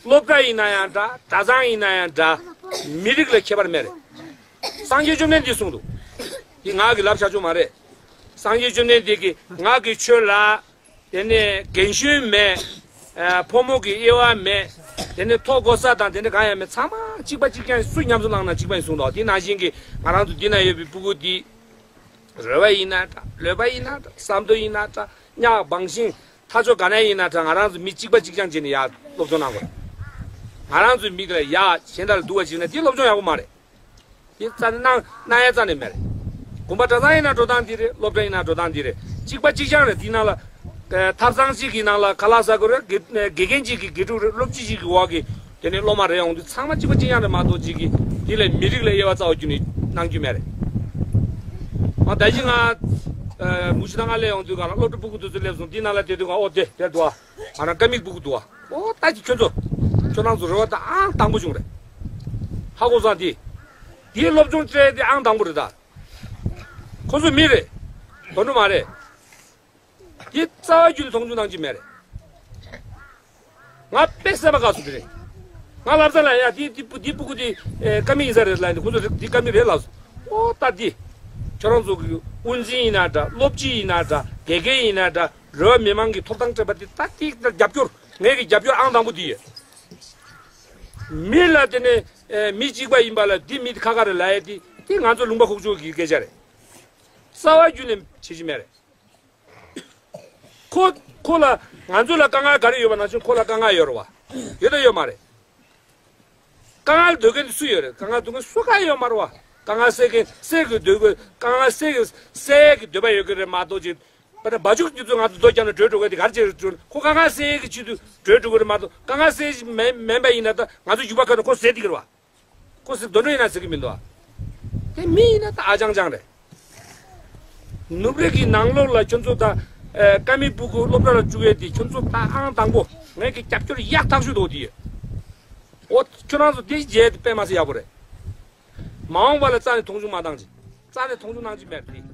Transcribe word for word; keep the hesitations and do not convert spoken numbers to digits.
སློབ་གྲྭ་ཡིན་ན་ཡང་འདྲ། གྲྭ་ཚང་ཡིན་ན་ཡང་འདྲ། མི་རིགས་ལ་ཁྱད་པར་མེད་རེད། སངས་རྒྱས་བཅོམ་ལྡན་འདས་གསུངས་འདུག་འདི་ངག་གི་ལབ་བྱ་ཆོག་མ་རེད། སངས་རྒྱས་བཅོམ་ལྡན་འདས་ཀྱིས་ངག་གི་ཆོས་ལ། དེ་ནས་རྒན་གཞོན་མེད། ཨ། ཕོ་མོ་གི་དབྱེ་བ་མེད། དེ་ནས་མཐོ་གོ་ས་དང་དེ་འདྲ་གང་ཡང་མེད། ཚང་མ་གཅིག་པ་གཅིག་རྐྱང་། སུ་ཉམས་སུ་བླངས་ན་གཅིག་པ་ཡིན་གསུངས་འདུག་འདི་ནང་བཞིན་གྱི་ང་རང་ཚོ་འདི་ན་ཡོད་པའི་སྤུ་གུ་འདི། རོལ་བ་ཡིན་ན་འདྲ། ལྷོད་པ་ཡིན་ན་འདྲ། ཟམ་མདོ་ཡིན་ན་འདྲ། གཉགས་བང་ཤིང་ཐ་ཆོ་ག་ནས་ཡིན་ན་འདྲ། ང་རང་ཚོ་མི་གཅིག་པ་གཅིག་རྐྱང་བྱས་ནས་ཡར་སློབ་སྦྱོང་གནང་དགོས། ང་རང་ཚོའི་མི་དེ་ལ་ཡ་གཞན་དག་ལ་སྡུག་པ་བྱས་ན་དེ་སློབ་སྦྱོང་ཡག་པོ་མ་རེད། དེ་རྩ་ནས་གནང་གནང་ཡ་རྩ་ནས་མེད་རེད། དགོན་པ་གྲྭ་ཚང་ཡིན་ན་འགྲོ་སྟངས་འདི་རེད། སློབ་གྲྭ་ཡིན་ན་འགྲོ་སྟངས་འདི་རེད། གཅིག་པ་གཅིག་རྐྱང་རེད། དེའི་ནང་ལ། ཨ། ཐབ་ཚང་གཅིག་གི་ནང་ལ་ཁ་ལག་ཟ་དགོས་རེད། དགེ་དགེ་རྒན་གཅིག་གི་དགེ་ཕྲུག་རེད། སློབ་སྤྱི་གཅིག་གི་འོག་གི་དེ་ནས་སློབ་མ་རེད། ཡོང་དུས་ཚང་མ་གཅིག་པ་གཅིག་རྐྱང་རེད་མ་གཏོགས། གཅིག་གིས་དེ་ལས་མི་རིགས་ལ་དབྱེ་བ་རྩ་བ་རྒྱུ་ནས་གནང་རྒྱུ་མེད་རེད། ཨ། ད་གིན་ང་། ཨ། མུ་ཤི་ད་ང་སླེབས་ཡོང་དུས་ག་ལ་སློབ་གྲྭ་སྤུ་གུ་དེ་ཚོ་སླེབས་སོང་། དེའི་ནང་ལ་བསྡད་དུས་ག་ཨོ་དེ་དེ་འདུག་ཨ། ང་རང་ཀ་མི་སྤུ་གུ་འདུག་ཨ། ཨོ་ད་ཅི་ཁྱོད་ཚོ། ཁྱོད་རང་ཚོ་རེ་བ་ད་ཨང་དང་པོ་བྱུང་རེད། ཧ་གོ་སོང་། དེ་དེའི་སློབ་སྦྱོང་སྤྲད་དེ་ཨང་དང་པོ་རེད་ད། ཁོ་ཚོ་མི་རེད། དོན་གྲུབ་མ་རེད། དེ་རྩ་བ་རྒྱུད་ནས་མཐོང་ཆུང་གནང་གི་མེད་རེད། ང་དཔེ་སེམས་པ་དགའ་སོང་། དེ་རེད། ང་ལབ་ས་ལ་ཡ་དེ་དེ་སྤུ་དེ་སྤུ་གུ་དེ། ཨེ། ཀ་མི་ཡིན་ས་རེད་ལབ་ནས། ཁོ་ཚོ་རེད་དེ་ཀ་མི་རེད་ལབ་སོང་། ཨོ་ད་དེ། ཁྱོད་རང་ཚོ་གི་དབུ་འཛིན་ཡིན་ན་འདྲ། སློབ་སྤྱི་ཡིན་ན་འདྲ། དགེ་རྒན་ཡིན་ན་འདྲ། རེ་བ་མི་མང་གི་ཐོབ་ཐང་སྤྲད་པ་དེ་ད་དེ་རྒྱབ་སྐྱོར། ངས་ཀྱི་རྒྱབ་སྐྱོར་ཨང་དང་པོ་དེ་ཡོད། མི་ལ་དེ་ནས། ཨེ། མི་གཅིག་པ་ཡིན་པ་ལ་འདི་མི་ཁ་ཁ་རེད་ལབ་ཡ་དེ་དེ་ང་ཚོ་ལུང་པ་ཁུག་ཀྱོག་གི་སྐད་ཆ་རེད། རྩ་བ་རྒྱུད་ནས་བྱེད་ཀྱི་མེད་རེད། ཁོ་ཁོ་ལ་ང་ཚོ་ལ་དཀའ་ངལ་ག་རེ་ཡོད་པ་ནང་བཞིན་ཁོ་ལ་དཀའ་ངལ་ཡོད་རེད་བ། ཡོད་དང་ཡོད་མ་རེད། དཀའ་ངལ་འདོད་མཁན་དེ་སུ་ཡོད་རེད། དཀའ་ངལ་འདོད་མཁན་སུ་གང་ཡོད་མ་རེད་བ། དཀའ་ངལ་སེལ་མཁན་སེལ་གྱི་འདོད་དགོས། དཀའ་ངལ་སེལ་གྱི་སེལ་གྱི་འདོད་པ་ཡོད་ཀྱི་རེད་མ་གཏོགས་ཅིག་པ་ན་བ་ཕྱུགས་དེ་ཚོ་ང་ཚོ་རྡོ་བརྒྱབ་ནས་བྲོས་འགྲོ་མཁན་དེ་ག་རེ་བྱས་འགྲོ། ཁོ་དཀའ་ངལ་སེལ་གྱི་ཆེད་དུ་བྲོས་འགྲོ་གི་རེད་མ་གཏོགས། དཀའ་ངལ་སེལ་གྱི་མེད་མེད་པ་ཡིན་ན་ད་ང་ཚོ་ཡུལ་པ་ཁ་ནས་ཁོ་ཟེར་བསྡད་ཀྱི་རེད་བ། ཁོ་ཟེར་དོན་འགྲོ་ཡིན་ན་ཟེར་གྱི་མི་འདུག་བ། དེ་མི་ཡིན་ན་ད་ཨ་ཅང་ཅང་རེད། ནུབ་རི་གི་ནང་ལོགས་ལ་ཁྱོད་ཚོ་ད། ཨེ། ཀ་མི་སྤུ་གུ་སློབ་གྲྭ་ལ་བཅུག་ཡས་དེ་ཁྱོད་ཚོ་ད་ཨང་དང་པོ། ངས་ཀྱི་རྒྱབ་སྐྱོར་ཡག་ཐག་ཆོད་འདུག་དེ། འོ་ཁྱོད་རང་ཚོ་དེ་བྱས་དེ་དཔེ་མ་སྲིད་ཡག་པོ་རེད། མ་འོངས་པ་ལ་རྩ་ནས་མཐོང་ཆུང་མ་བཏང་ཅིག་རྩ་ནས་མཐོང་ཆུང་གནང་ཅིག་མེད་དེ།